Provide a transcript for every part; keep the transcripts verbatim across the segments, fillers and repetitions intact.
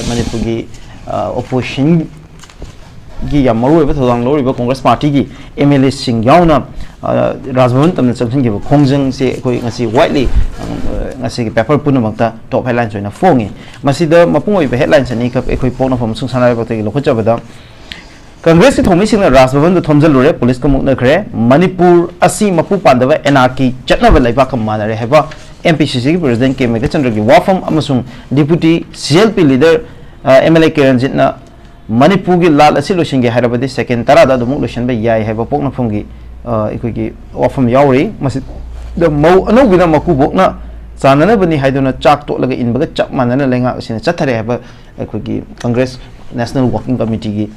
ꯃꯅꯤꯄꯨꯔꯒꯤ ꯑꯣꯄꯣꯖꯤꯁꯟꯒꯤ ꯌꯥꯝ ꯃꯔꯨꯑꯣꯏꯕ ꯊꯧꯗꯥꯡ ꯂꯧꯔꯤꯕ ꯀꯣꯡꯒ꯭ꯔꯦꯁ ꯄꯥꯔꯇꯤꯒꯤ ꯑꯦꯝ ꯑꯦꯜ ꯑꯦꯁꯤꯡ ꯌꯥꯎꯅ ꯔꯥꯖ ꯚꯕꯟ ꯇꯝꯅ ꯆꯪꯁꯤꯟꯈꯤꯕ ꯈꯣꯡꯖꯪꯁꯦ ꯑꯩꯈꯣꯏ ꯉꯁꯤ ꯋꯥꯏꯗꯂꯤ ꯉꯁꯤꯒꯤ ꯄꯦꯄꯔ ꯄꯨꯝꯅꯃꯛꯇ ꯇꯣꯞ ꯍꯦꯗꯂꯥꯏꯟꯁ ꯑꯣꯏꯅ ꯐꯣꯡꯉꯤ꯫ ꯃꯁꯤꯗ ꯃꯄꯨꯡ ꯑꯣꯏꯕ ꯍꯦꯗꯂꯥꯏꯟꯁ ꯑꯅꯤꯈꯛ ꯑꯩꯈꯣꯏ ꯄꯣꯛꯅꯐꯝ ꯑꯃꯁꯨꯡ ꯁꯉꯥꯏ ꯂꯩꯕꯥꯛꯇꯒꯤ ꯂꯧꯈꯠꯆꯕꯗ, ꯀꯪꯒ꯭ꯔꯦꯁꯀꯤ ꯊꯧꯃꯤꯁꯤꯡꯅ ꯔꯥꯖ ꯚꯕꯟꯗ ꯊꯣꯝꯖꯤꯜꯂꯨꯔꯦ, ꯄꯨꯂꯤꯁꯀ ꯃꯨꯛꯅꯈ꯭ꯔꯦ꯫ ꯃꯅꯤꯄꯨꯔ ꯑꯁꯤ ꯃꯄꯨ ꯄꯥꯟꯗꯕ ꯑꯦꯅꯥꯔꯀꯤ ꯆꯠꯅꯕ ꯂꯩꯕꯥꯛꯀ ꯃꯥꯟꯅꯔꯦ ꯍꯥꯏꯕ ꯑꯦꯝ ꯄꯤ ꯁꯤ ꯁꯤꯒꯤ ꯄ꯭ꯔꯦꯁꯤꯗꯦꯟ ꯀꯦ ꯃꯦꯘꯆꯟꯗ꯭ꯔꯒꯤ ꯋꯥꯐꯝ ꯑꯃꯁꯨꯡ deputy C L P leader M L A K ꯔꯟꯖꯤꯠꯅ ꯃꯅꯤꯄꯨꯔꯒꯤ ꯂꯥꯜ ꯑꯁꯤ ꯂꯣꯏꯁꯤꯟꯒꯦ ꯍꯥꯏꯔꯕꯗꯤ ꯁꯦꯀꯦꯟ ꯇꯔꯥꯗ ꯑꯗꯨꯃꯛ ꯂꯣꯏꯁꯤꯟꯕ ꯌꯥꯏ ꯍꯥꯏꯕ ꯄꯣꯛꯅꯐꯝꯒꯤ ꯑ, ꯑꯩꯈꯣꯏꯒꯤ ꯋꯥꯐꯝ ꯌꯥꯎꯔꯤ꯫ ꯃꯁꯤꯗ ꯃꯧ ꯑꯅꯧꯕꯤꯅ ꯃꯀꯨꯕꯣꯛꯅ ꯆꯥꯟꯅꯅꯕꯅꯤ ꯍꯥꯏꯗꯨꯅ ꯆꯥꯛ ꯇꯣꯠꯂꯒ ꯏꯟꯕꯒ ꯆꯞ ꯃꯥꯟꯅꯅ ꯂꯩꯉꯥꯛ ꯑꯁꯤꯅ ꯆꯠꯊꯔꯦ ꯍꯥꯏꯕ ꯑꯩꯈꯣꯏꯒꯤ ꯀꯪꯒ꯭ꯔꯦꯁ ꯅꯦꯁꯅꯦꯜ ꯋꯥꯔꯀꯤꯡ ꯀꯃꯤꯇꯤꯒꯤ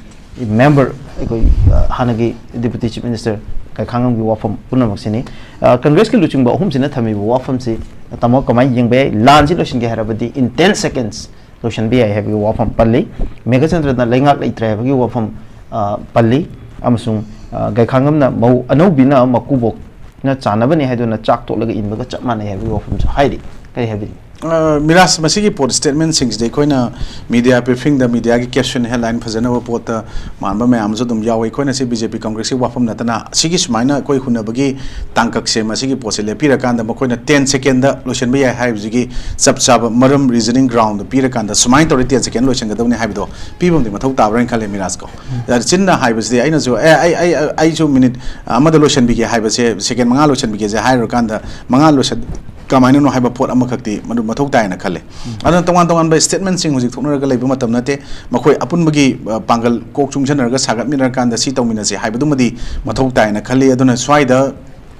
ꯃꯦꯝꯕꯔ ꯑꯩꯈꯣꯏ, ꯑ, ꯍꯥꯟꯅꯒꯤ ꯗꯤꯄꯨꯇꯤ ꯆꯤꯐ ꯃꯤꯅꯤꯁꯇꯔ ꯀꯩꯈꯥꯡꯉꯝꯒꯤ ꯋꯥꯐꯝ ꯄꯨꯝꯅꯃꯛꯁꯤꯅꯤ꯫ ꯑ, ꯀꯪꯒ꯭ꯔꯦꯁꯀꯤ ꯂꯨꯆꯤꯡꯕ ꯑꯍꯨꯝꯁꯤꯅ ꯊꯝꯃꯤꯕ ꯋꯥꯐꯝꯁꯤ ꯇꯥꯃꯣ ꯀꯃꯥꯏꯅ ꯌꯦꯡꯕ ꯌꯥꯏ? ꯂꯥꯟꯁꯤ ꯂꯣꯏꯁꯤꯟꯒꯦ ꯍꯥꯏꯔꯕꯗꯤ in ten seconds ꯂꯣꯏꯁꯤꯟꯕ ꯌꯥꯏ ꯍꯥꯏꯕꯒꯤ ꯋꯥꯐꯝ ꯄꯜꯂꯤ꯫ ꯃꯦꯘꯆꯟꯗ꯭ꯔꯅ ꯂꯩꯉꯥꯛ ꯂꯩꯇ꯭ꯔꯦ ꯍꯥꯏꯕꯒꯤ ꯋꯥꯐꯝ, ꯑ, ꯄꯜꯂꯤ꯫ ꯑꯃꯁꯨꯡ, ꯑ, ꯒꯩꯈꯥꯡꯉꯝꯅ ꯃꯧ ꯑꯅꯧꯕꯤꯅ ꯃꯀꯨꯕꯣꯛꯅ ꯆꯥꯟꯅꯕꯅꯤ ꯍꯥꯏꯗꯨꯅ ꯆꯥꯛ ꯇꯣꯠꯂꯒ ꯏꯟꯕꯒ ꯆꯞ ꯃꯥꯟꯅꯩ ꯍꯥꯏꯕꯒꯤ ꯋꯥꯐꯝꯁꯨ ꯍꯥꯏꯔꯤ꯫ ꯀꯔꯤ ꯍꯥꯏꯕꯤꯅꯤꯡ? ꯑ, ꯃꯤꯔꯥꯖ, ꯃꯁꯤꯒꯤ ꯄꯣꯠ ꯁ꯭ꯇꯦꯠꯃꯦꯟꯁꯤꯡꯁꯤꯗꯤ ꯑꯩꯈꯣꯏꯅ ꯃꯤꯗꯤꯌꯥ ꯕ꯭ꯔꯤꯐꯤꯡꯗ, ꯃꯤꯗꯤꯌꯥꯒꯤ ꯀꯦꯞꯁꯟ ꯍꯦꯗꯂꯥꯏꯟ ꯐꯖꯅꯕ ꯄꯣꯠꯇ ꯃꯥꯟꯕ ꯃꯌꯥꯝ ꯑꯃꯁꯨ ꯑꯗꯨꯝ ꯌꯥꯎꯋꯤ꯫ ꯑꯩꯈꯣꯏꯅ ꯁꯤ ꯕꯤ ꯖꯦ ꯄꯤ ꯀꯪꯒ꯭ꯔꯦꯁꯀꯤ ꯋꯥꯐꯝ ꯅꯠꯇꯅ, ꯑꯁꯤꯒꯤ ꯁꯨꯃꯥꯏꯅ ꯑꯩꯈꯣꯏ ꯍꯨꯟꯅꯕꯒꯤ ꯇꯥꯡꯀꯛꯁꯦ, ꯃꯁꯤꯒꯤ ꯄꯣꯠꯁꯦ ꯂꯦꯞꯄꯤꯔꯀꯥꯟꯗ ꯃꯈꯣꯏꯅ ten secondꯗ ꯂꯣꯏꯁꯤꯟꯕ ꯌꯥꯏ ꯍꯥꯏꯕꯁꯤꯒꯤ ꯆꯞ ꯆꯥꯕ ꯃꯔꯝ, reasoning ground ꯄꯤꯔꯀꯥꯟꯗ, ꯁꯨꯃꯥꯏꯅ ꯇꯧꯔꯗꯤ ten second ꯂꯣꯏꯁꯤꯟꯒꯗꯕꯅꯤ ꯍꯥꯏꯕꯗꯣ ꯄꯤꯕ ꯑꯃꯗꯤ ꯃꯊꯧ ꯇꯥꯕ꯭ꯔꯥ ꯍꯥꯏꯅ ꯈꯜꯂꯦ, ꯃꯤꯔꯥꯖ ꯀꯣ꯫ ꯑꯗ ꯆꯤꯟꯅ ꯍꯥꯏꯕꯁꯤꯗꯤ ꯑꯩꯅꯁꯨ, "ꯑꯦ, ꯑꯩ, ꯑꯩ, ꯑꯩ, ꯑꯩꯁꯨ ꯃꯤꯅꯤꯠ ꯑꯃꯗ ꯂꯣꯏꯁꯤꯟꯕꯤꯒꯦ" ꯍꯥꯏꯕꯁꯦ, ꯁꯦꯀꯦꯟ ꯃꯉꯥ ꯂꯣꯏꯁꯤꯟꯕꯤꯒꯦꯁꯦ ꯍꯥꯏꯔꯨꯔꯀꯥꯟꯗ, ꯃꯉꯥ ꯂꯣꯏꯁꯤꯟ-, ꯀꯃꯥꯏꯅꯅꯣ ꯍꯥꯏꯕ ꯄꯣꯠ ꯑꯃꯈꯛꯇꯤ ꯃꯗꯨ ꯃꯊꯧ ꯇꯥꯏꯅ ꯈꯜꯂꯦ꯫ ꯑꯗꯨꯅ ꯇꯣꯉꯥꯟ ꯇꯣꯉꯥꯟꯕ ꯁ꯭ꯇꯦꯠꯃꯦꯟꯁꯤꯡ ꯍꯧꯖꯤꯛ ꯊꯣꯛꯅꯔꯒ ꯂꯩꯕ ꯃꯇꯝ ꯅꯠꯇꯦ꯫ ꯃꯈꯣꯏ ꯑꯄꯨꯟꯕꯒꯤ, ꯑ, ꯄꯥꯡꯒꯜ ꯀꯣꯛ ꯆꯨꯡꯁꯤꯟꯅꯔꯒ ꯁꯥꯒꯠꯃꯤꯟꯅꯔꯀꯥꯟꯗ ꯁꯤ ꯇꯧꯃꯤꯟꯅꯁꯤ ꯍꯥꯏꯕꯗꯨꯃꯗꯤ ꯃꯊꯧ ꯇꯥꯏꯅ ꯈꯜꯂꯤ꯫ ꯑꯗꯨꯅ ꯁ꯭ꯋꯥꯏꯗ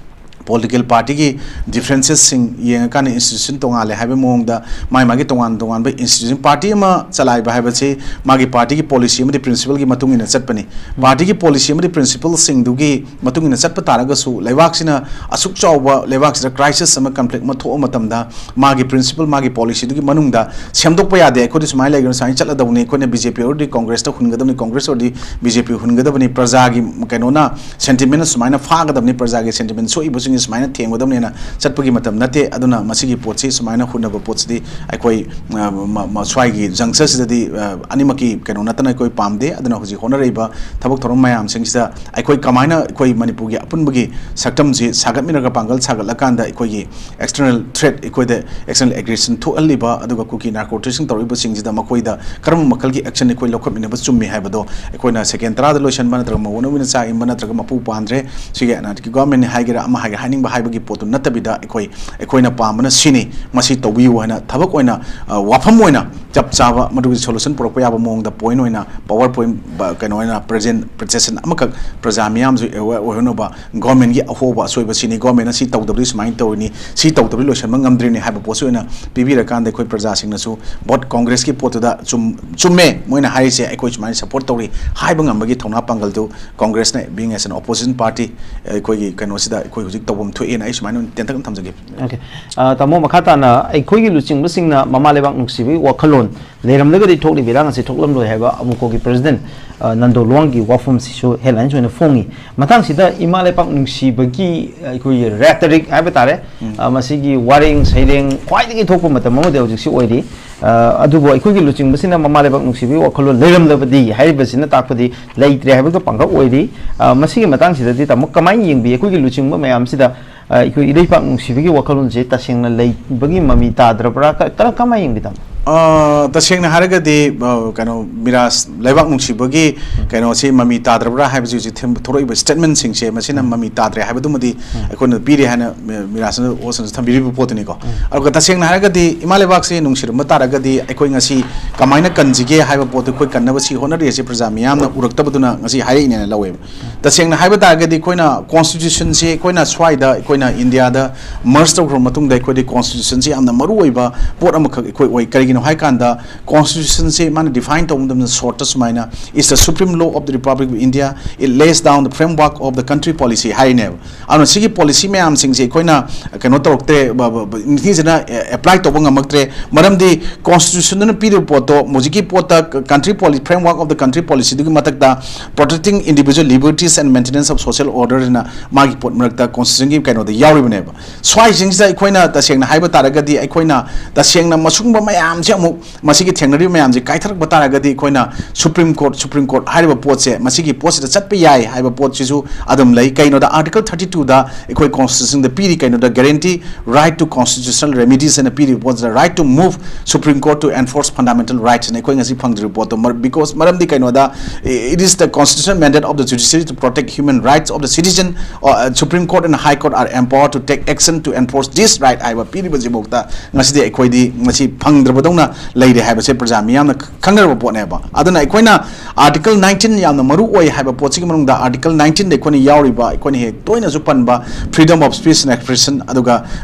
ꯄꯣꯂꯤꯇꯤꯀꯦꯜ ꯄꯥꯔꯇꯤꯒꯤ ꯗꯤꯐ꯭ꯔꯦꯟꯁꯦꯁꯁꯤꯡ ꯌꯦꯡꯉꯀꯥꯟꯗ, ꯏꯟꯁꯇꯤꯇ꯭ꯌꯨꯁꯟ ꯇꯣꯉꯥꯜꯂꯦ ꯍꯥꯏꯕꯒꯤ ꯃꯑꯣꯡꯗ ꯃꯥꯏ ꯃꯥꯒꯤ ꯇꯣꯉꯥꯟ ꯇꯣꯉꯥꯟꯕ ꯏꯟꯁꯇꯤꯇ꯭ꯌꯨꯁꯟ, ꯄꯥꯔꯇꯤ ꯑꯃ ꯆꯂꯥꯏꯕ ꯍꯥꯏꯕꯁꯤ ꯃꯥꯒꯤ ꯄꯥꯔꯇꯤꯒꯤ ꯄꯣꯂꯤꯁꯤ ꯑꯃꯗꯤ ꯄ꯭ꯔꯤꯟꯁꯤꯄꯜꯒꯤ ꯃꯇꯨꯡ ꯏꯟꯅ ꯆꯠꯄꯅꯤ꯫ ꯄꯥꯔꯇꯤꯒꯤ ꯄꯣꯂꯤꯁꯤ ꯑꯃꯗꯤ ꯄ꯭ꯔꯤꯟꯁꯤꯄꯜꯁꯤꯡꯗꯨꯒꯤ ꯃꯇꯨꯡ ꯏꯟꯅ ꯆꯠꯄ ꯇꯥꯔꯒꯁꯨ, ꯂꯩꯕꯥꯛꯁꯤꯅ ꯑꯁꯨꯛ ꯆꯥꯎꯕ ꯂꯩꯕꯥꯛꯁꯤꯗ ꯀ꯭ꯔꯥꯏꯁꯤꯁ ꯑꯃ, ꯀꯟꯐ꯭ꯂꯤꯛ ꯑꯃ ꯊꯣꯛꯄ ꯃꯇꯝꯗ, ꯃꯥꯒꯤ ꯄ꯭ꯔꯤꯟꯁꯤꯄꯜ, ꯃꯥꯒꯤ ꯄꯣꯂꯤꯁꯤꯗꯨꯒꯤ ꯃꯅꯨꯡꯗ ꯁꯦꯝꯗꯣꯛꯄ ꯌꯥꯗꯦ꯫ ꯑꯩꯈꯣꯏꯗꯤ ꯁꯨꯃꯥꯏꯅ ꯂꯩꯒꯅꯤ, ꯁꯨꯃꯥꯏꯅ ꯆꯠꯂꯗꯧꯅꯤ, ꯑꯩꯈꯣꯏꯅ ꯕꯤ ꯖꯦ ꯄꯤ ꯑꯣꯏꯔꯗꯤ ꯀꯣꯡꯒ꯭ꯔꯦꯁꯇ ꯍꯨꯟꯒꯗꯕꯅꯤ, ꯀꯣꯡꯒ꯭ꯔꯦꯁ ꯑꯣꯏꯔꯗꯤ ꯕꯤ ꯖꯦ ꯄꯤ ꯍꯨꯟꯒꯗꯕꯅꯤ, ꯄ꯭ꯔꯖꯥꯒꯤ ꯀꯩꯅꯣꯅ, ꯁꯦꯟꯇꯤꯃꯦꯟꯅ ꯁꯨꯃꯥꯏꯅ ꯐꯥꯒꯗꯕꯅꯤ, ꯄ꯭ꯔꯖꯥꯒꯤ ꯁꯦꯟꯇꯤꯃꯦꯟ ꯁꯣꯛꯏꯕꯁꯤꯡ ꯁꯨꯃꯥꯏꯅ ꯊꯦꯡꯒꯗꯕꯅꯦꯅ ꯆꯠꯄꯒꯤ ꯃꯇꯝ ꯅꯠꯇꯦ꯫ ꯑꯗꯨꯅ ꯃꯁꯤꯒꯤ ꯄꯣꯠꯁꯤ ꯁꯨꯃꯥꯏꯅ ꯍꯨꯟꯅꯕ ꯄꯣꯠꯁꯤꯗꯤ ꯑꯩꯈꯣꯏ, ꯑ, ꯃ-, ꯃ-, ꯁ꯭ꯋꯥꯏꯒꯤ ꯖꯪꯁꯟꯁꯤꯗꯗꯤ, ꯑ, ꯑꯅꯤꯃꯛꯀꯤ ꯀꯩꯅꯣ ꯅꯠꯇꯅ ꯑꯩꯈꯣꯏ ꯄꯥꯝꯗꯦ꯫ ꯑꯗꯨꯅ ꯍꯧꯖꯤꯛ ꯍꯣꯠꯅꯔꯛꯏꯕ ꯊꯕꯛ ꯊꯧꯔꯝ ꯃꯌꯥꯝꯁꯤꯡꯁꯤꯗ ꯑꯩꯈꯣꯏ ꯀꯃꯥꯏꯅ ꯑꯩꯈꯣꯏ ꯃꯅꯤꯄꯨꯔꯒꯤ ꯑꯄꯨꯟꯕꯒꯤ ꯁꯛꯇꯝꯁꯤ ꯁꯥꯒꯠꯃꯤꯟꯅꯔꯒ ꯄꯥꯡꯒꯜ ꯁꯥꯒꯠꯂꯀꯥꯟꯗ ꯑꯩꯈꯣꯏꯒꯤ external threat, ꯑꯩꯈꯣꯏꯗ external aggression ꯊꯣꯛꯍꯜꯂꯤꯕ, ꯑꯗꯨꯒ ꯀꯨꯀꯤ narco terrorist ꯇꯧꯔꯛꯏꯕꯁꯤꯡꯁꯤꯗ ꯃꯈꯣꯏꯗ ꯀꯔꯝꯕ ꯃꯈꯜꯒꯤ action ꯑꯩꯈꯣꯏ ꯂꯧꯈꯠꯃꯤꯟꯅꯕ ꯆꯨꯝꯃꯤ ꯍꯥꯏꯕꯗꯣ ꯑꯩꯈꯣꯏꯅ second ꯇꯔꯥꯗ ꯂꯣꯏꯁꯤꯟꯕ ꯅꯠꯇ꯭ꯔꯒ ꯃꯧ ꯑꯣꯏꯅ ꯆꯥꯛ ꯏꯟꯕ ꯅꯠꯇ꯭ꯔꯒ ꯃꯄꯨ ꯄꯥꯟꯗ꯭ꯔꯦ, ꯁꯤꯒꯤ ꯑꯅꯥꯠꯀꯤ government ꯅꯤ ꯍꯥꯏꯒꯦꯔꯥ ꯑꯃ ꯍꯥꯏꯒꯦꯔꯥ ꯍꯥꯏꯅꯤꯡꯕ ꯍꯥꯏꯕꯒꯤ ꯄꯣꯠꯇꯨ ꯅꯠꯇꯕꯤꯗ ꯑꯩꯈꯣꯏ, ꯑꯩꯈꯣꯏꯅ ꯄꯥꯝꯕꯅ ꯁꯤꯅꯤ, ꯃꯁꯤ ꯇꯧꯕꯤꯌꯨ ꯍꯥꯏꯅ ꯊꯕꯛ ꯑꯣꯏꯅ, ꯑ, ꯋꯥꯐꯝ ꯑꯣꯏꯅ ꯆꯞ ꯆꯥꯕ ꯃꯗꯨꯒꯤ solution ꯄꯨꯔꯛꯄ ꯌꯥꯕ ꯃꯑꯣꯡꯗ point ꯑꯣꯏꯅ, PowerPoint ꯕ-, ꯀꯩꯅꯣ ꯑꯣꯏꯅ present, presentation ꯑꯃꯈꯛ ꯄ꯭ꯔꯖꯥ ꯃꯤꯌꯥꯝꯁꯨ aware ꯑꯣꯏꯍꯟꯅꯕ, government ꯀꯤ ꯑꯍꯣꯕ ꯑꯁꯣꯏꯕ ꯁꯤꯅꯤ, government ꯅ ꯁꯤ ꯇꯧꯗꯕꯗꯤ ꯁꯨꯃꯥꯏꯅ ꯇꯧꯔꯤꯅꯤ, ꯁꯤ ꯇꯧꯗꯕꯗꯤ ꯂꯣꯏꯁꯤꯟꯕ ꯉꯝꯗ꯭ꯔꯤꯅꯤ ꯍꯥꯏꯕ ꯄꯣꯠꯁꯤ ꯑꯣꯏꯅ ꯄꯤꯕꯤꯔꯀꯥꯟꯗ ꯑꯩꯈꯣꯏ ꯄ꯭ꯔꯖꯥꯁꯤꯡꯅꯁꯨ vote Congress ꯀꯤ ꯄꯣꯠꯇꯨꯗ ꯆꯨꯝ-, ꯆꯨꯝꯃꯦ ꯃꯣꯏꯅ ꯍꯥꯏꯔꯤꯁꯦ, ꯑꯩꯈꯣꯏ ꯁꯨꯃꯥꯏꯅ support ꯇꯧꯔꯤ ꯍꯥꯏꯕ ꯉꯝꯕꯒꯤ ꯊꯧꯅꯥ ꯄꯥꯡꯒꯜꯗꯨ Congress ꯅ being as an opposition party ꯑꯩꯈꯣꯏꯒꯤ ꯀꯩꯅꯣꯁꯤꯗ ꯑꯩꯈꯣꯏ ꯍꯧꯖꯤꯛ ꯇꯧꯐꯝ ꯊꯣꯛꯑꯦꯅ ꯑꯩ ꯁꯨꯃꯥꯏꯅ ꯇꯦꯟꯇꯛꯅ ꯊꯝꯖꯒꯦ꯫ Okay. ꯑ, ꯇꯥꯃꯣ, ꯃꯈꯥ ꯇꯥꯅ ꯑꯩꯈꯣꯏꯒꯤ ꯂꯨꯆꯤꯡꯕꯁꯤꯡꯅ ꯃꯃꯥ ꯂꯩꯕꯥꯛ ꯅꯨꯡꯁꯤꯕꯒꯤ ꯋꯥꯈꯜꯂꯣꯟ ꯂꯩꯔꯝꯂꯒꯗꯤ ꯊꯣꯛꯂꯤꯕ ꯏꯔꯥꯡ ꯑꯁꯤ ꯊꯣꯛꯂꯝꯂꯣꯏ ꯍꯥꯏꯕ ꯑꯃꯨꯀꯣꯒꯤ president, ꯑ, ꯅꯟꯗꯣ ꯂꯨꯋꯥꯡꯒꯤ ꯋꯥꯐꯝꯁꯤꯁꯨ headlines ꯑꯣꯏꯅ ꯐꯣꯡꯉꯤ꯫ ꯃꯇꯥꯡꯁꯤꯗ ꯏꯃꯥ ꯂꯩꯄꯥꯛ ꯅꯨꯡꯁꯤꯕꯒꯤ, ꯑ, ꯑꯩꯈꯣꯏꯒꯤ rhetoric ꯍꯥꯏꯕ ꯇꯥꯔꯦ, ꯑ, ꯃꯁꯤꯒꯤ ꯋꯥꯔꯦꯡ ꯁꯩꯔꯦꯡ ꯈ꯭ꯋꯥꯏꯗꯒꯤ ꯊꯣꯛꯄ ꯃꯇꯝ ꯑꯃꯗꯤ ꯍꯧꯖꯤꯛꯁꯤ ꯑꯣꯏꯔꯤ꯫ ꯑ, ꯑꯗꯨꯕꯨ ꯑꯩꯈꯣꯏꯒꯤ ꯂꯨꯆꯤꯡꯕꯁꯤꯅ ꯃꯃꯥ ꯂꯩꯕꯥꯛ ꯅꯨꯡꯁꯤꯕꯒꯤ ꯋꯥꯈꯜꯂꯣꯟ ꯂꯩꯔꯝꯂꯕꯗꯤ ꯍꯥꯏꯔꯤꯕꯁꯤꯅ ꯇꯥꯛꯄꯗꯤ ꯂꯩꯇ꯭ꯔꯦ ꯍꯥꯏꯕꯒ ꯄꯥꯡꯒꯛ ꯑꯣꯏꯔꯤ꯫ ꯑ, ꯃꯁꯤꯒꯤ ꯃꯇꯥꯡꯁꯤꯗꯗꯤ ꯇꯥꯃꯣ ꯀꯃꯥꯏꯅ ꯌꯦꯡꯕꯤ? ꯑꯩꯈꯣꯏꯒꯤ ꯂꯨꯆꯤꯡꯕ ꯃꯌꯥꯝꯁꯤꯗ, ꯑ, ꯑꯩꯈꯣꯏ ꯏꯔꯩꯄꯥꯛ ꯅꯨꯡꯁꯤꯕꯒꯤ ꯋꯥꯈꯜꯂꯣꯟꯁꯦ ꯇꯁꯦꯡꯅ ꯂꯩꯕꯒꯤ ꯃꯃꯤ ꯇꯥꯗ꯭ꯔꯕ꯭ꯔꯥ? ꯀ-, ꯀꯔꯝ-, ꯀꯃꯥꯏꯅ ꯌꯦꯡꯕꯤ, ꯇꯥꯃꯣ? ꯑ, ꯇꯁꯦꯡꯅ ꯍꯥꯏꯔꯒꯗꯤ, ꯑ, ꯀꯩꯅꯣ, ꯃꯤꯔꯥꯁ, ꯂꯩꯕꯥꯛ ꯅꯨꯡꯁꯤꯕꯒꯤ ꯀꯩꯅꯣꯁꯤ ꯃꯃꯤ ꯇꯥꯗ꯭ꯔꯕ꯭ꯔꯥ ꯍꯥꯏꯕꯁꯤ ꯍꯧꯖꯤꯛ ꯊꯦꯝ-, ꯊꯣꯔꯛꯏꯕ statement ꯁꯤꯡꯁꯦ, ꯃꯁꯤꯅ ꯃꯃꯤ ꯇꯥꯗ꯭ꯔꯦ ꯍꯥꯏꯕꯗꯨꯃꯗꯤ ꯑꯩꯈꯣꯏꯅ ꯄꯤꯔꯦ ꯍꯥꯏꯅ ꯃꯤ-, ꯃꯤꯔꯥꯁꯅ ꯍꯣꯁꯅꯁꯨ ꯊꯝꯕꯤꯔꯤꯕ ꯄꯣꯠꯇꯨꯅꯤꯀꯣ꯫ ꯑꯗꯨꯒ ꯇꯁꯦꯡꯅ ꯍꯥꯏꯔꯒꯗꯤ ꯏꯃꯥ ꯂꯩꯕꯥꯛꯁꯤ ꯅꯨꯡꯁꯤꯔꯝꯕ ꯇꯥꯔꯒꯗꯤ ꯑꯩꯈꯣꯏ ꯉꯁꯤ ꯀꯃꯥꯏꯅ ꯀꯟꯁꯤꯒꯦ ꯍꯥꯏꯕ ꯄꯣꯠꯇꯨ ꯑꯩꯈꯣꯏ ꯀꯟꯅꯕ ꯁꯤ ꯍꯣꯠꯅꯔꯤ ꯑꯁꯤ ꯄ꯭ꯔꯖꯥ ꯃꯤꯌꯥꯝꯅ ꯎꯔꯛꯇꯕꯗꯨꯅ ꯉꯁꯤ ꯍꯥꯏꯔꯛꯏꯅꯦꯅ ꯂꯧꯋꯦꯕ꯫ ꯇꯁꯦꯡꯅ ꯍꯥꯏꯕ ꯇꯥꯔꯒꯗꯤ ꯑꯩꯈꯣꯏꯅ constitution ꯁꯤ ꯑꯩꯈꯣꯏꯅ ꯁ꯭ꯋꯥꯏꯗ ꯑꯩꯈꯣꯏꯅ ꯏꯟꯗꯤꯌꯥꯗ merge ꯇꯧꯈ꯭ꯔꯕ ꯃꯇꯨꯡꯗ ꯑꯩꯈꯣꯏꯗꯤ constitution ꯁꯤ ꯌꯥꯝꯅ ꯃꯔꯨ ꯑꯣꯏꯕ ꯄꯣꯠ ꯑꯃꯈꯛ ꯑꯩꯈꯣꯏ ꯑꯣꯏ꯫ ꯀꯔꯤꯒꯤꯅꯣ ꯀꯩꯅꯣ ꯍꯥꯏꯀꯥꯟꯗ, ꯀꯣꯟꯁꯇꯤꯇ꯭ꯌꯨꯁꯟꯁꯦ ꯃꯥꯅ ꯗꯤꯐꯥꯏꯟ ꯇꯧꯕ ꯃꯇꯝꯗ ꯁꯣꯔꯠꯇ ꯁꯨꯃꯥꯏꯅ, "Is the supreme law of the Republic of India, it lays down the framework of the country policy" ꯍꯥꯏꯔꯤꯅꯦꯕ꯫ ꯑꯗꯨꯅ ꯁꯤꯒꯤ ꯄꯣꯂꯤꯁꯤ ꯃꯌꯥꯝꯁꯤꯡꯁꯦ ꯑꯩꯈꯣꯏꯅ ꯀꯩꯅꯣ ꯇꯧꯔꯛꯇ꯭ꯔꯦ, ꯕ-, ꯕ-, ꯕ-, ꯅꯤꯡꯊꯤꯖꯅ ꯑꯦꯄ꯭ꯂꯥꯏ ꯇꯧꯕ ꯉꯝꯃꯛꯇ꯭ꯔꯦ꯫ ꯃꯔꯝꯗꯤ ꯀꯣꯟꯁꯇꯤꯇ꯭ꯌꯨꯁꯟꯗꯨꯅ ꯄꯤꯔꯤꯕ ꯄꯣꯠꯇꯣ, ꯍꯧꯖꯤꯛꯀꯤ ꯄꯣꯠꯇ ꯀ-, ꯀꯟꯇ꯭ꯔꯤ ꯄꯣꯂꯤ-, ꯐ꯭ꯔꯦꯝꯋꯥꯔꯛ ꯑꯣꯐ ꯗ ꯀꯟꯇ꯭ꯔꯤ ꯄꯣꯂꯤꯁꯤꯗꯨꯒꯤ ꯃꯊꯛꯇ "Protecting individual liberties and maintenance of social order" ꯍꯥꯏꯅ ꯃꯥꯒꯤ ꯄꯣꯠ ꯃꯔꯛꯇ ꯀꯣꯟꯁꯇꯤꯇ꯭ꯌꯨꯁꯟꯒꯤ ꯀꯩꯅꯣꯗ ꯌꯥꯎꯔꯤꯕꯅꯦꯕ꯫ ꯁ꯭ꯋꯥꯏꯁꯤꯡꯁꯤꯗ ꯑꯩꯈꯣꯏꯅ ꯇꯁꯦꯡꯅ ꯍꯥꯏꯕ ꯇꯥꯔꯒꯗꯤ, ꯑꯩꯈꯣꯏꯅ ꯇꯁꯦꯡꯅ ꯃꯁꯤꯒꯨꯝꯕ ꯃꯌꯥꯝꯁꯦ ꯑꯃꯨꯛ, ꯃꯁꯤꯒꯤ ꯊꯦꯡꯅꯔꯤꯕ ꯃꯌꯥꯝꯁꯦ ꯀꯥꯏꯊꯔꯛꯄ ꯇꯥꯔꯒꯗꯤ, ꯑꯩꯈꯣꯏꯅ ꯁꯨꯄ꯭ꯔꯤꯝ ꯀꯣꯔꯠ, ꯁꯨꯄ꯭ꯔꯤꯝ ꯀꯣꯔꯠ ꯍꯥꯏꯔꯤꯕ ꯄꯣꯠꯁꯦ, ꯃꯁꯤꯒꯤ ꯄꯣꯠꯁꯤꯗ ꯆꯠꯄ ꯌꯥꯏ ꯍꯥꯏꯕ ꯄꯣꯠꯁꯤꯁꯨ ꯑꯗꯨꯝ ꯂꯩ꯫ ꯀꯩꯅꯣꯗ, ꯑꯥꯔꯇꯤꯀꯜ ꯊꯥꯔꯇꯤ ꯇꯨꯗ ꯑꯩꯈꯣꯏ ꯀꯣꯟꯁꯇꯤꯇ꯭ꯌꯨꯁꯟꯗ ꯄꯤꯔꯤ, ꯀꯩꯅꯣꯗ, "Guarantee right to constitutional remedies" ꯍꯥꯏꯅ ꯄꯤꯔꯤꯕ ꯄꯣꯠꯁꯤꯗ, "Right to move Supreme Court to enforce fundamental rights" ꯍꯥꯏꯅ ꯑꯩꯈꯣꯏ ꯉꯁꯤ ꯐꯪꯗ꯭ꯔꯤꯕ ꯄꯣꯠꯇꯣ꯫ ꯃꯔ-, because, ꯃꯔꯝꯗꯤ ꯀꯩꯅꯣꯗ, "It is the constitutional mandate of the judiciary to protect human rights of the citizen, or, uh, Supreme Court and High Court are empowered to take action to enforce this right" ꯍꯥꯏꯕ ꯄꯤꯔꯤꯕꯁꯤꯐꯥꯎꯗ ꯉꯁꯤꯗꯤ ꯑꯩꯈꯣꯏꯗꯤ ꯉꯁꯤ ꯐꯪꯗ꯭ꯔꯕꯗꯧꯅ ꯂꯩꯔꯦ ꯍꯥꯏꯕꯁꯦ ꯄ꯭ꯔꯖꯥ ꯃꯤꯌꯥꯝꯅ ꯈꯪꯅꯔꯕ ꯄꯣꯠꯅꯦꯕ꯫ ꯑꯗꯨꯅ ꯑꯩꯈꯣꯏꯅ ꯑꯥꯔꯇꯤꯀꯜ ꯅꯥꯏꯟꯇꯤꯟ ꯌꯥꯝꯅ ꯃꯔꯨ ꯑꯣꯏ ꯍꯥꯏꯕ ꯄꯣꯠꯁꯤꯒꯤ ꯃꯅꯨꯡꯗ, ꯑꯥꯔꯇꯤꯀꯜ ꯅꯥꯏꯟꯇꯤꯟꯗ ꯑꯩꯈꯣꯏꯅ ꯌꯥꯎꯔꯤꯕ, ꯑꯩꯈꯣꯏꯅ ꯍꯦꯛ ꯇꯣꯏꯅꯁꯨ ꯄꯟꯕ, "Freedom of speech and expression", ꯑꯗꯨꯒ,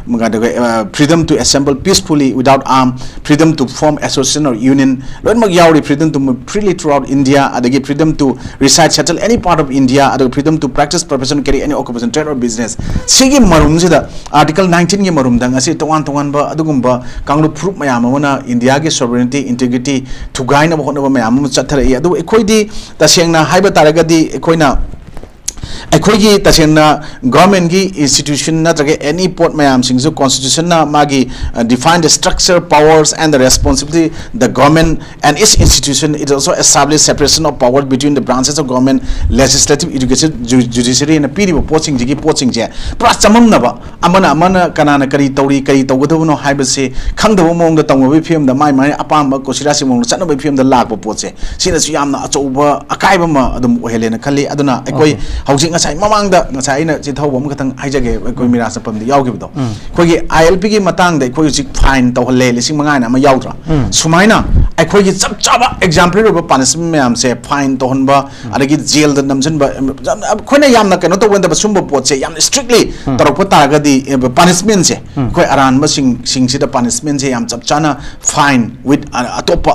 ꯑꯗꯨꯒ, ꯑ, "Freedom to assemble peacefully without arm", "Freedom to form association or union", ꯂꯣꯏꯅꯃꯛ ꯌꯥꯎꯔꯤ, "Freedom to move freely throughout India", ꯑꯗꯒꯤ "Freedom to reside, settle any part of India", ꯑꯗꯨꯒ "Freedom to practice profession, carry any occupation, trade or business". ꯁꯤꯒꯤ ꯃꯔꯨꯝꯁꯤꯗ, article ꯅꯥꯏꯟꯇꯤꯟꯒꯤ ꯃꯔꯨꯝꯗ ꯉꯁꯤ ꯇꯣꯉꯥꯟ ꯇꯣꯉꯥꯟꯕ ꯑꯗꯨꯒꯨꯝꯕ ꯀꯥꯡꯂꯨꯞ ꯐꯨꯔꯨꯞ ꯃꯌꯥꯝ ꯑꯃꯅ ꯏꯟꯗꯤꯌꯥꯒꯤ sovereignty, integrity ꯊꯨꯒꯥꯏꯅꯕ ꯍꯣꯠꯅꯕ ꯃꯌꯥꯝ ꯑꯃ ꯆꯠꯊꯔꯛꯏ꯫ ꯑꯗꯨꯕꯨ ꯑꯩꯈꯣꯏꯗꯤ ꯇꯁꯦꯡꯅ ꯍꯥꯏꯕ ꯇꯥꯔꯒꯗꯤ, ꯑꯩꯈꯣꯏꯅ, ꯑꯩꯈꯣꯏꯒꯤ ꯇꯁꯦꯡꯅ ꯒꯚꯔꯟꯃꯦꯟꯒꯤ ꯏꯟꯁꯇꯤꯇ꯭ꯌꯨꯁꯟ ꯅꯠꯇ꯭ꯔꯒ ꯑꯦꯅꯤ ꯄꯣꯠ ꯃꯌꯥꯝꯁꯤꯡꯁꯨ ꯀꯣꯟꯁꯇꯤꯇ꯭ꯌꯨꯁꯟꯅ ꯃꯥꯒꯤ, ꯑ, define the structure, powers and the responsibility the government and its institution. It also establish separation of power between the branches of government, legislative, executive, ju-, judiciary ꯍꯥꯏꯅ ꯄꯤꯔꯤꯕ ꯄꯣꯠꯁꯤꯡꯁꯤꯒꯤ ꯄꯣꯠꯁꯤꯡꯁꯦ ꯄꯨꯔꯥ ꯆꯃꯝꯅꯕ, ꯑꯃꯅ ꯑꯃꯅ ꯀꯅꯥꯅ ꯀꯔꯤ ꯇꯧꯔꯤ, ꯀꯔꯤ ꯇꯧꯒꯗꯕꯅꯣ ꯍꯥꯏꯕꯁꯤ ꯈꯪꯗꯕ ꯃꯑꯣꯡꯗ ꯇꯧꯅꯕꯒꯤ ꯐꯤꯕꯝꯗ, ꯃꯥꯏ ꯃꯥꯏ ꯑꯄꯥꯝꯕ ꯀꯣꯁꯤꯔꯥꯁꯤ ꯃꯑꯣꯡꯗ ꯆꯠꯅꯕꯒꯤ ꯐꯤꯕꯝꯗ ꯂꯥꯛꯄ ꯄꯣꯠꯁꯦ, ꯁꯤꯅꯁꯨ ꯌꯥꯝꯅ ꯑꯆꯧꯕ ꯑꯀꯥꯏꯕ ꯑꯃ ꯑꯗꯨꯝ ꯑꯣꯏꯍꯜꯂꯦꯅ ꯈꯜꯂꯤ꯫ ꯑꯗꯨꯅ ꯑꯩꯈꯣꯏ ꯑꯍꯣꯏ꯫ ꯍꯧꯖꯤꯛ ꯉꯁꯥꯏ ꯃꯃꯥꯡꯗ ꯉꯁꯥꯏ ꯑꯩꯅ ꯆꯤꯊꯧꯕ ꯑꯃꯈꯛꯇꯪ ꯍꯥꯏꯖꯒꯦ, ꯑꯩꯈꯣꯏ ꯃꯤꯔꯥ ꯆꯠꯐꯝꯗ ꯌꯥꯎꯈꯤꯕꯗꯣ, ꯑꯩꯈꯣꯏꯒꯤ ꯑꯥꯏ ꯑꯦꯜ ꯄꯤꯒꯤ ꯃꯇꯥꯡꯗ ꯑꯩꯈꯣꯏ ꯍꯧꯖꯤꯛ ꯐꯥꯏꯟ ꯇꯧꯍꯜꯂꯦ ꯂꯤꯁꯤꯡ ꯃꯉꯥ ꯍꯥꯏꯅ ꯑꯃ ꯌꯥꯎꯗ꯭ꯔꯥ? ꯁꯨꯃꯥꯏꯅ ꯑꯩꯈꯣꯏꯒꯤ ꯆꯞ ꯆꯥꯕ ꯑꯦꯛꯖꯥꯝꯄꯂꯔꯤ ꯑꯣꯏꯕ ꯄꯥꯅꯤꯁꯃꯦꯟ ꯃꯌꯥꯝꯁꯦ, ꯐꯥꯏꯟ ꯇꯧꯍꯟꯕ, ꯑꯗꯒꯤ ꯖꯦꯜꯗ ꯅꯝꯁꯤꯟꯕ, ꯑꯩꯈꯣꯏꯅ ꯌꯥꯝꯅ ꯀꯩꯅꯣ ꯇꯧꯕ ꯅꯠꯇꯕ, ꯁꯨꯝꯕ ꯄꯣꯠꯁꯦ ꯌꯥꯝꯅ ꯏꯁꯇ꯭ꯔꯤꯛꯂꯤ ꯇꯧꯔꯛꯄ ꯇꯥꯔꯒꯗꯤ ꯄꯥꯅꯤꯁꯃꯦꯟꯁꯦ ꯑꯩꯈꯣꯏ ꯑꯔꯥꯟꯕꯁꯤꯡ ꯁꯤꯡꯁꯤꯗ ꯄꯥꯅꯤꯁꯃꯦꯟꯁꯦ ꯌꯥꯝ ꯆꯞ ꯆꯥꯅ ꯐꯥꯏꯟ ꯋꯤꯠ ꯑꯇꯣꯞꯄ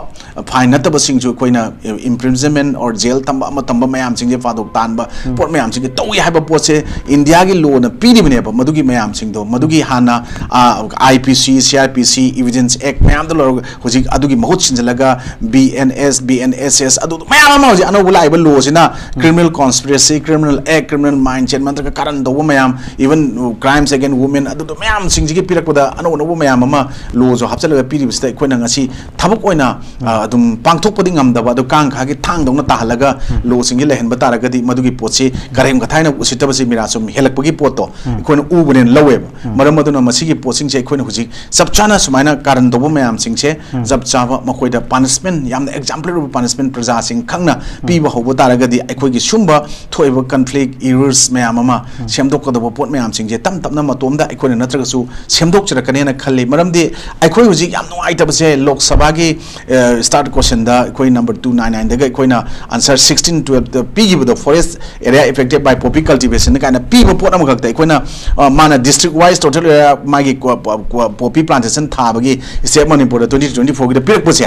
ꯐꯥꯏꯟ ꯅꯠꯇꯕꯁꯤꯡꯁꯨ ꯑꯩꯈꯣꯏꯅ ꯏꯝꯄ꯭ꯔꯤꯖꯟꯃꯦꯟ ꯑꯣꯔ ꯖꯦꯜ ꯊꯝꯕ ꯑꯃ ꯊꯝꯕ ꯃꯌꯥꯝꯁꯤꯡꯁꯦ ꯐꯥꯗꯣꯛ ꯇꯥꯟꯕ ꯄꯣꯠ ꯃꯌꯥꯝꯁꯤꯡꯁꯦ ꯇꯧꯏ ꯍꯥꯏꯕ ꯄꯣꯠꯁꯦ ꯏꯟꯗꯤꯌꯥꯒꯤ ꯂꯣꯅ ꯄꯤꯔꯤꯕꯅꯦꯕ꯫ ꯃꯗꯨꯒꯤ ꯃꯌꯥꯝꯁꯤꯡꯗꯣ, ꯃꯗꯨꯒꯤ ꯍꯥꯟꯅ ꯑꯥꯏ ꯄꯤ ꯁꯤ, ꯁꯤ ꯑꯥꯔ ꯄꯤ ꯁꯤ, ꯏꯚꯤꯗꯦꯟꯁ ꯑꯦꯛ ꯃꯌꯥꯝꯗ ꯂꯧꯔꯒ ꯍꯧꯖꯤꯛ ꯑꯗꯨꯒꯤ ꯃꯍꯨꯠ ꯁꯤꯟꯖꯤꯜꯂꯒ B N S, B N S S, ꯑꯗꯨ ꯃꯌꯥꯝ ꯑꯃ ꯍꯧꯖꯤꯛ ꯑꯅꯧꯕ ꯂꯥꯛꯏꯕ ꯂꯣꯁꯤꯅ criminal conspiracy, criminal act, criminal mindset ꯅꯠꯇ꯭ꯔꯒ ꯀꯥꯔꯟ ꯇꯧꯕ ꯃꯌꯥꯝ, ꯏꯚꯟ ꯀ꯭ꯔꯥꯏꯝꯁ ꯑꯦꯒꯦꯟ ꯋꯨꯃꯦꯟ, ꯑꯗꯨꯗꯣ ꯃꯌꯥꯝꯁꯤꯡꯁꯤꯒꯤ ꯄꯤꯔꯛꯄꯗ ꯑꯅꯧ ꯑꯅꯧꯕ ꯃꯌꯥꯝ ꯑꯃ ꯂꯣꯁꯨ ꯍꯥꯞꯆꯤꯜꯂꯒ ꯄꯤꯔꯤꯕꯁꯤꯗ ꯑꯩꯈꯣꯏꯅ ꯉꯁꯤ ꯊꯕꯛ ꯑꯣꯏꯅ ꯑ, ꯑꯗꯨꯝ ꯄꯥꯡꯊꯣꯛꯄꯗꯤ ꯉꯝꯗꯕ, ꯑꯗꯨ ꯀꯥꯡꯈꯥꯒꯤ ꯊꯥꯡꯗꯧꯅ ꯇꯥꯍꯜꯂꯒ ꯂꯣꯁꯤꯡꯁꯤ ꯂꯩꯍꯟꯕ ꯇꯥꯔꯒꯗꯤ ꯃꯗꯨꯒꯤ ꯄꯣꯠꯁꯤ ꯀꯔꯦꯝ ꯀꯊꯥꯏꯅ ꯎꯁꯤꯠꯇꯕꯁꯤ ꯃꯤꯔꯥ ꯁꯨꯝ ꯍꯦꯜꯂꯛꯄꯒꯤ ꯄꯣꯠꯇꯣ ꯑꯩꯈꯣꯏꯅ ꯎꯕꯅꯦꯅ ꯂꯧꯋꯦꯕ꯫ ꯃꯔꯝ ꯑꯗꯨꯅ ꯃꯁꯤꯒꯤ ꯄꯣꯠꯁꯤꯡꯁꯦ ꯑꯩꯈꯣꯏꯅ ꯍꯧꯖꯤꯛ ꯆꯞ ꯆꯥꯅ ꯁꯨꯃꯥꯏꯅ ꯀꯥꯔꯟ ꯇꯧꯕ ꯃꯌꯥꯝꯁꯤꯡꯁꯦ ꯆꯞ ꯆꯥꯕ ꯃꯈꯣꯏꯗ ꯄꯥꯅꯤꯁꯃꯦꯟ ꯌꯥꯝꯅ ꯑꯦꯛꯖꯥꯝꯄꯂꯔꯤ ꯑꯣꯏꯕ ꯄꯥꯅꯤꯁꯃꯦꯟ ꯄ꯭ꯔꯖꯥꯁꯤꯡ ꯈꯪꯅ ꯄꯤꯕ ꯍꯧꯕ ꯇꯥꯔꯒꯗꯤ ꯑꯩꯈꯣꯏꯒꯤ ꯁꯨꯝꯕ ꯊꯣꯛꯏꯕ ꯀꯟꯐ꯭ꯂꯤꯛ, ꯏꯔꯔꯁ ꯃꯌꯥꯝ ꯑꯃ ꯁꯦꯝꯗꯣꯛꯀꯗꯕ ꯄꯣꯠ ꯃꯌꯥꯝꯁꯤꯡꯁꯦ ꯇꯞ ꯇꯞꯅ ꯃꯇꯣꯝꯗ ꯑꯩꯈꯣꯏꯅ ꯅꯠꯇ꯭ꯔꯒꯁꯨ ꯁꯦꯝꯗꯣꯛꯆꯔꯛꯀꯅꯦꯅ ꯈꯜꯂꯤ꯫ ꯃꯔꯝꯗꯤ ꯑꯩꯈꯣꯏ ꯍꯧꯖꯤꯛ ꯌꯥꯝ ꯅꯨꯡꯉꯥꯏꯇꯕꯁꯦ ꯂꯣꯛ ꯁꯚꯥꯒꯤ ꯁ꯭ꯇꯥꯔꯠ ꯀꯣꯏꯁꯟꯗ ꯑꯩꯈꯣꯏ ꯅꯝꯕꯔ ꯇꯨ ꯅꯥꯏꯟ ꯅꯥꯏꯟꯗꯒ ꯑꯩꯈꯣꯏꯅ ꯑꯟꯁꯔ ꯁꯤꯛꯁꯇꯤꯟ ꯇꯨꯋꯦꯜꯞꯇ ꯄꯤꯈꯤꯕꯗꯣ, forest area affected by poppy cultivation ꯀꯥꯏꯅ ꯄꯤꯕ ꯄꯣꯠ ꯑꯃꯈꯛꯇ ꯑꯩꯈꯣꯏꯅ, ꯑ, ꯃꯥꯅ district wise total area ꯃꯥꯒꯤ ꯀꯣ-, ꯄ-, ꯀꯣ-, poppy plantation ꯊꯥꯕꯒꯤ state ꯃꯅꯤꯄꯨꯔꯗ twenty twenty fourꯒꯤꯗ ꯄꯤꯔꯛꯄꯁꯦ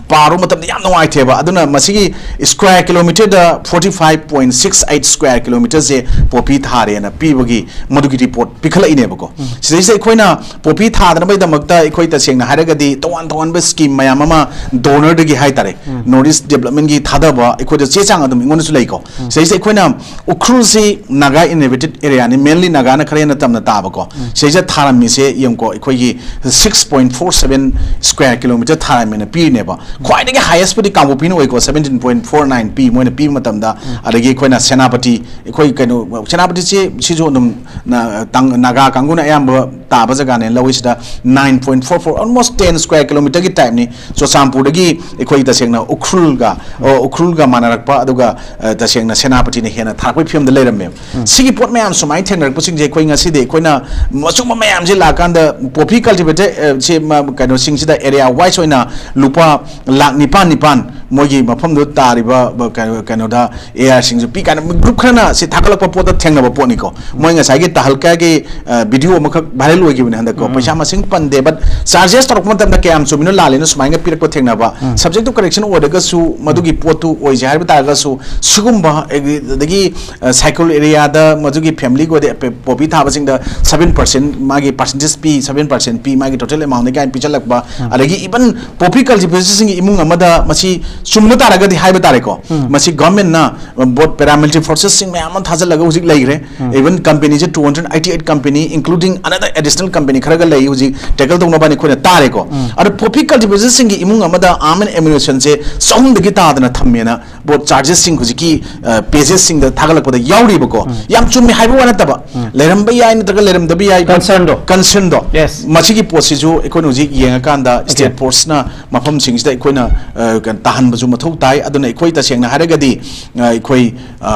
ꯄꯥꯔꯨꯕ ꯃꯇꯝꯗ ꯌꯥꯝ ꯅꯨꯡꯉꯥꯏꯇꯦꯕ꯫ ꯑꯗꯨꯅ ꯃꯁꯤꯒꯤ square kilometerꯗ forty five point six eight square kilometerꯁꯦ poppy ꯊꯥꯔꯦꯅ ꯄꯤꯕꯒꯤ ꯃꯗꯨꯒꯤ ꯔꯤꯄꯣꯔꯠ ꯄꯤꯈꯠꯂꯛꯏꯅꯦꯕꯀꯣ꯫ ꯁꯤꯗꯩꯁꯤꯗ ꯑꯩꯈꯣꯏꯅ poppy ꯊꯥꯗꯅꯕꯒꯤꯗꯃꯛꯇ ꯑꯩꯈꯣꯏ ꯇꯁꯦꯡꯅ ꯍꯥꯏꯔꯒꯗꯤ ꯇꯣꯉꯥꯟ ꯇꯣꯉꯥꯟꯕ ꯁ꯭ꯀꯤꯝ ꯃꯌꯥꯝ ꯑꯃ ꯗꯣꯅꯔꯗꯒꯤ ꯍꯥꯏꯇꯥꯔꯦ, ꯅꯣꯔꯠ ꯏꯁ ꯗꯦꯕꯂꯞꯃꯦꯟꯒꯤ ꯊꯥꯗꯕ ꯑꯩꯈꯣꯏꯗ ꯆꯦ ꯆꯥꯡ ꯑꯗꯨꯝ ꯑꯩꯉꯣꯟꯗꯁꯨ ꯂꯩꯀꯣ꯫ ꯁꯤꯗꯩꯁꯤꯗ ꯑꯩꯈꯣꯏꯅ ꯎꯈ꯭ꯔꯨꯜꯁꯤ ꯅꯥꯒꯥ ꯏꯟꯍꯦꯕꯤꯇꯦꯠ ꯑꯦꯔꯤꯌꯥꯅꯤ, ꯃꯦꯟꯂꯤ ꯅꯥꯒꯥꯅ ꯈꯔ ꯍꯦꯟꯅ ꯇꯝꯅ ꯇꯥꯕꯀꯣ꯫ ꯁꯤꯗꯩꯁꯤꯗ ꯊꯥꯔꯝꯃꯤꯁꯦ ꯌꯦꯡꯉꯨꯀꯣ, ꯑꯩꯈꯣꯏꯒꯤ six point four seven square kilometer ꯊꯥꯔꯝꯃꯦꯅ ꯄꯤꯔꯤꯅꯦꯕ꯫ ꯈ꯭ꯋꯥꯏꯗꯒꯤ ꯍꯥꯏꯌꯦꯁꯄꯨꯗꯤ ꯀꯥꯡꯄꯣꯛꯄꯤꯅ ꯑꯣꯏꯀꯣ, seventeen point four nine ꯄꯤ ꯃꯣꯏꯅ ꯄꯤꯕ ꯃꯇꯝꯗ꯫ ꯑꯗꯒꯤ ꯑꯩꯈꯣꯏꯅ ꯁꯦꯅꯥꯄꯇꯤ, ꯑꯩꯈꯣꯏ ꯀꯩꯅꯣ, ꯁꯦꯅꯥꯄꯇꯤꯁꯤ ꯁꯤꯁꯨ ꯑꯗꯨꯝ ꯅ-, ꯇꯥꯡ-, ꯅꯥꯒꯥ ꯀꯥꯡꯕꯨꯅ ꯑꯌꯥꯝꯕ ꯇꯥꯕ ꯖꯒꯥꯅꯦ ꯂꯧꯔꯤꯁꯤꯗ, nine point four four, almost ten square kilometerꯒꯤ typeꯅꯤ꯫ ꯆꯨꯔꯆꯥꯟꯄꯨꯔꯗꯒꯤ ꯑꯩꯈꯣꯏ ꯇꯁꯦꯡꯅ ꯎꯈ꯭ꯔꯨꯜꯒ, ꯑꯣ, ꯎꯈ꯭ꯔꯨꯜꯒ ꯃꯥꯟꯅꯔꯛꯄ, ꯑꯗꯨꯒ, ꯑ, ꯇꯁꯦꯡꯅ ꯁꯦꯅꯥꯄꯇꯤꯅ ꯍꯦꯟꯅ ꯊꯥꯔꯛꯄꯒꯤ ꯐꯤꯕꯝ ꯂꯩꯔꯝꯃꯦꯕ꯫ ꯁꯤꯒꯤ ꯄꯣꯠ ꯃꯌꯥꯝ ꯁꯨꯃꯥꯏꯅ ꯊꯦꯡꯅꯔꯛꯄꯁꯤꯡꯁꯦ ꯑꯩꯈꯣꯏ ꯉꯁꯤꯗꯤ ꯑꯩꯈꯣꯏꯅ ꯃꯁꯨꯝꯕ ꯃꯌꯥꯝꯁꯦ ꯂꯥꯛꯀꯥꯟꯗ poppy cultivated, ꯑ, ꯁꯤ ꯃ-, ꯀꯩꯅꯣꯁꯤꯡꯁꯤꯗ area wise ꯑꯣꯏꯅ ꯂꯨꯄꯥ ꯂꯥꯈ ꯅꯤꯄꯥꯟ ꯅꯤꯄꯥꯟ ꯃꯣꯏꯒꯤ ꯃꯐꯝꯗꯨ ꯇꯥꯔꯤꯕ, ꯕ-, ꯀꯩꯅꯣ, ꯀꯩꯅꯣꯗ AR ꯁꯤꯡꯁꯨ ꯄꯤ ꯀꯥꯏꯅ group ꯈꯔꯅ ꯁꯤ ꯊꯥꯒꯠꯂꯛꯄ ꯄꯣꯠꯇ ꯊꯦꯡꯅꯕ ꯄꯣꯠꯅꯤꯀꯣ꯫ ꯃꯣꯏ ꯉꯁꯥꯏꯒꯤ ꯇꯍꯜꯀꯥꯒꯤ, ꯑ, video ꯑꯃꯈꯛ viral ꯑꯣꯏꯈꯤꯕꯅꯤ ꯍꯟꯗꯛꯀꯣ꯫ ꯎꯝ꯫ ꯄꯩꯁꯥ ꯃꯁꯤꯡ ꯄꯟꯗꯦ, but charges ꯇꯧꯔꯛꯄ ꯃꯇꯝꯗ ꯀꯌꯥꯝ ꯆꯨꯝꯃꯤꯅꯣ ꯂꯥꯜꯂꯤꯅꯣ ꯁꯨꯃꯥꯏꯅ ꯄꯤꯔꯛꯄ ꯊꯦꯡꯅꯕ꯫ ꯎꯝ꯫ Subject to correction ꯑꯣꯏꯔꯒꯁꯨ ꯃꯗꯨꯒꯤ ꯄꯣꯠꯇꯨ ꯑꯣꯏꯁꯦ ꯍꯥꯏꯕ ꯇꯥꯔꯒꯁꯨ ꯁꯤꯒꯨꯝꯕ, ꯑ, ꯑꯗꯒꯤ, ꯑ, ꯁꯥꯏꯀꯜ areaꯗ ꯃꯗꯨꯒꯤ familyꯒ ꯑꯣꯏꯗꯤ poppy ꯊꯥꯕꯁꯤꯡꯗ seven percent ꯃꯥꯒꯤ percentage ꯄꯤ, seven percent ꯄꯤ, ꯃꯥꯒꯤ total amountꯅꯤ ꯀꯥꯏꯅ ꯄꯤꯁꯤꯜꯂꯛꯄ, ꯎꯝ꯫ ꯑꯗꯒꯤ even poppy cultivatorꯁꯤꯡꯒꯤ ꯏꯃꯨꯡ ꯑꯃꯗ ꯃꯁꯤ ꯆꯨꯝꯕ ꯇꯥꯔꯒꯗꯤ ꯍꯥꯏꯕ ꯇꯥꯔꯦꯀꯣ, ꯎꯝ꯫ ꯃꯁꯤ governmentꯅ both paramilitary forcesꯁꯤꯡ ꯃꯌꯥꯝ ꯑꯃ ꯊꯥꯖꯤꯜꯂꯒ ꯍꯧꯖꯤꯛ ꯂꯩꯈ꯭ꯔꯦ꯫ ꯎꯝ꯫ Even companyꯁꯦ two hundred eighty eight company, including another additional company ꯈꯔꯒ ꯂꯩ ꯍꯧꯖꯤꯛ tackle ꯇꯧꯅꯕ ꯍꯥꯏꯅ ꯑꯩꯈꯣꯏꯅ ꯇꯥꯔꯦꯀꯣ꯫ ꯎꯝ꯫ ꯑꯗꯣ poppy cultivatorꯁꯤꯡꯒꯤ ꯏꯃꯨꯡ ꯑꯃꯗ arms and ammunitionꯁꯦ ꯆꯍꯨꯝꯗꯒꯤ ꯇꯥꯗꯅ ꯊꯝꯃꯦꯅ both chargesꯁꯤꯡ ꯍꯧꯖꯤꯛꯀꯤ, ꯑ, pagesꯁꯤꯡꯗ ꯊꯥꯒꯠꯂꯛꯄꯗ ꯌꯥꯎꯔꯤꯕꯀꯣ꯫ ꯎꯝ꯫ ꯌꯥꯝ ꯆꯨꯝꯃꯦ ꯍꯥꯏꯕ ꯋꯥ ꯅꯠꯇꯕ, ꯎꯝ꯫ ꯂꯩꯔꯝꯕ ꯌꯥꯏ ꯅꯠꯇ꯭ꯔꯒ ꯂꯩꯔꯝꯗꯕ ꯌꯥꯏ, but concernꯗꯣ꯫ Concernꯗꯣ꯫ Yes꯫ ꯃꯁꯤꯒꯤ ꯄꯣꯠꯁꯤꯁꯨ ꯑꯩꯈꯣꯏꯅ ꯍꯧꯖꯤꯛ ꯌꯦꯡꯉꯀꯥꯟꯗ state forceꯅ ꯃꯐꯝꯁꯤꯡꯁꯤꯗ ꯑꯩꯈꯣꯏꯅ, ꯑ, ꯀꯩꯅꯣ ꯇꯥꯍꯟꯕꯁꯨ ꯃꯊꯧ ꯇꯥꯏ꯫ ꯑꯗꯨꯅ ꯑꯩꯈꯣꯏ ꯇꯁꯦꯡꯅ ꯍꯥꯏꯔꯒꯗꯤ, ꯑ, ꯑꯩꯈꯣꯏ, ꯑ,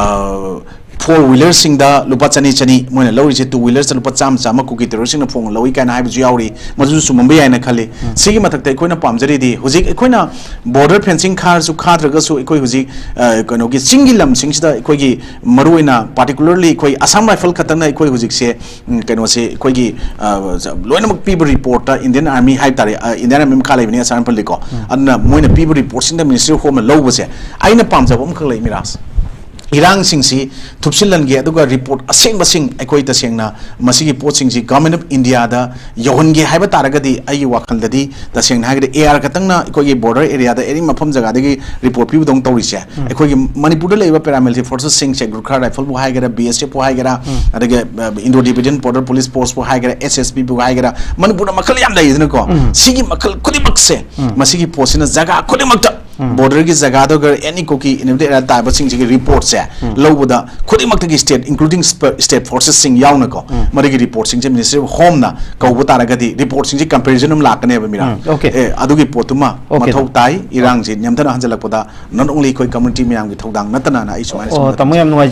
four wheelerꯁꯤꯡꯗ ꯂꯨꯄꯥ ꯆꯅꯤ ꯆꯅꯤ, ꯃꯣꯏꯅ ꯂꯧꯔꯤꯁꯦ two wheelersꯇ ꯂꯨꯄꯥ ꯆꯥꯝꯃ ꯆꯥꯝꯃ ꯀꯨꯀꯤ terrorꯁꯤꯡꯅ ꯐꯣꯡꯅ ꯂꯧꯏ ꯀꯥꯏꯅ ꯍꯥꯏꯕꯁꯨ ꯌꯥꯎꯔꯤ, ꯃꯗꯨꯁꯨ ꯆꯨꯝꯃꯝꯕ ꯌꯥꯏꯅ ꯈꯜꯂꯤ꯫ ꯎꯝ꯫ ꯁꯤꯒꯤ ꯃꯊꯛꯇ ꯑꯩꯈꯣꯏꯅ ꯄꯥꯝꯖꯔꯤꯗꯤ ꯍꯧꯖꯤꯛ ꯑꯩꯈꯣꯏꯅ border fencing ꯈꯥꯔꯁꯨ ꯈꯥꯗ꯭ꯔꯒꯁꯨ ꯑꯩꯈꯣꯏ ꯍꯧꯖꯤꯛ, ꯑ, ꯀꯩꯅꯣꯒꯤ ꯆꯤꯡꯒꯤ ꯂꯝꯁꯤꯡꯁꯤꯗ ꯑꯩꯈꯣꯏꯒꯤ ꯃꯔꯨꯑꯣꯏꯅ particularly ꯑꯩꯈꯣꯏ Assam Rifle ꯈꯛꯇꯪꯅ ꯑꯩꯈꯣꯏ ꯍꯧꯖꯤꯛꯁꯦ, ꯎꯝ, ꯀꯩꯅꯣꯁꯦ ꯑꯩꯈꯣꯏꯒꯤ, ꯑ, ꯂꯣꯏꯅꯃꯛ ꯄꯤꯕ reportꯇ Indian Army ꯍꯥꯏ ꯇꯥꯔꯦ, ꯑ, Indian Army ꯃꯈꯥ ꯂꯩꯕꯅꯤ Assam Rifleꯗꯤꯀꯣ꯫ ꯎꯝ꯫ ꯑꯗꯨꯅ ꯃꯣꯏꯅ ꯄꯤꯕ reportꯁꯤꯡꯗ Ministry of Homeꯅ ꯂꯧꯕꯁꯦ ꯑꯩꯅ ꯄꯥꯝꯖꯕ ꯑꯃꯈꯛ ꯂꯩ ꯃꯤꯔꯥꯖ꯫ ꯏꯔꯥꯡꯁꯤꯡꯁꯤ ꯊꯨꯞꯁꯤꯜꯍꯟꯒꯦ, ꯑꯗꯨꯒ report ꯑꯁꯦꯡꯕꯁꯤꯡ ꯑꯩꯈꯣꯏ ꯇꯁꯦꯡꯅ ꯃꯁꯤꯒꯤ ꯄꯣꯠꯁꯤꯡꯁꯤ Government of Indiaꯗ ꯌꯧꯍꯟꯒꯦ ꯍꯥꯏꯕ ꯇꯥꯔꯒꯗꯤ ꯑꯩꯒꯤ ꯋꯥꯈꯜꯗꯗꯤ ꯇꯁꯦꯡꯅ ꯍꯥꯏꯔꯒꯗꯤ AR ꯈꯛꯇꯪꯅ ꯑꯩꯈꯣꯏꯒꯤ border areaꯗ any ꯃꯐꯝ ꯖꯒꯥꯗꯒꯤ report ꯄꯤꯕꯗꯧꯅ ꯇꯧꯔꯤꯁꯦ꯫ ꯎꯝ꯫ ꯑꯩꯈꯣꯏꯒꯤ ꯃꯅꯤꯄꯨꯔꯗ ꯂꯩꯔꯤꯕ paramilitary forcesꯁꯤꯡꯁꯦ Gorkha Rifleꯕꯨ ꯍꯥꯏꯒꯦꯔꯥ, BSFꯄꯨ ꯍꯥꯏꯒꯦꯔꯥ, ꯎꯝ꯫ ꯑꯗꯒꯤ, ꯑ, Indo Tibetan Border Police Forceꯄꯨ ꯍꯥꯏꯒꯦꯔꯥ, SSPꯕꯨ ꯍꯥꯏꯒꯦꯔꯥ, ꯃꯅꯤꯄꯨꯔꯗ ꯃꯈꯜ ꯌꯥꯝ ꯂꯩꯗꯅꯀꯣ꯫ ꯎꯝ꯫ ꯁꯤꯒꯤ ꯃꯈꯜ ꯈꯨꯗꯤꯡꯃꯛꯁꯦ ꯎꯝ꯫ ꯃꯁꯤꯒꯤ ꯄꯣꯠꯁꯤꯅ ꯖꯒꯥ ꯈꯨꯗꯤꯡꯃꯛꯇ ꯎꯝ꯫ Borderꯒꯤ ꯖꯒꯥꯗ ꯑꯣꯏꯒꯦꯔꯥ, any ꯀꯨꯀꯤ inhabited area ꯇꯥꯕꯁꯤꯡꯁꯤꯒꯤ reportꯁꯦ ꯎꯝ꯫ ꯂꯧꯕꯗ ꯈꯨꯗꯤꯡꯃꯛꯇꯒꯤ state, including sp-, state forcesꯁꯤꯡ ꯌꯥꯎꯅꯀꯣ, ꯎꯝ꯫ ꯃꯗꯨꯒꯤ reportꯁꯤꯡꯁꯦ Ministry of Homeꯅ ꯀꯧꯕ ꯇꯥꯔꯒꯗꯤ reportꯁꯤꯡꯁꯦ comparison ꯑꯃ ꯂꯥꯛꯀꯅꯦꯕ ꯃꯤꯔꯥ꯫ ꯎꯝ, okay꯫ ꯑꯦ, ꯑꯗꯨꯒꯤ ꯄꯣꯠꯇꯨꯃ okay, ꯃꯊꯧ ꯇꯥꯏ꯫ ꯏꯔꯥꯡꯁꯤ ꯅꯦꯝꯊꯅ ꯍꯟꯖꯤꯜꯂꯛꯄꯗ not only ꯑꯩꯈꯣꯏ community ꯃꯌꯥꯝꯒꯤ ꯊꯧꯗꯥꯡ ꯅꯠꯇꯅꯅ ꯑꯩ ꯁꯨꯃꯥꯏꯅ ꯑꯣ, ꯁꯣꯝꯗ ꯇꯥꯃꯣ, ꯌꯥꯝ ꯅꯨꯡꯉꯥꯏꯖꯔꯦ꯫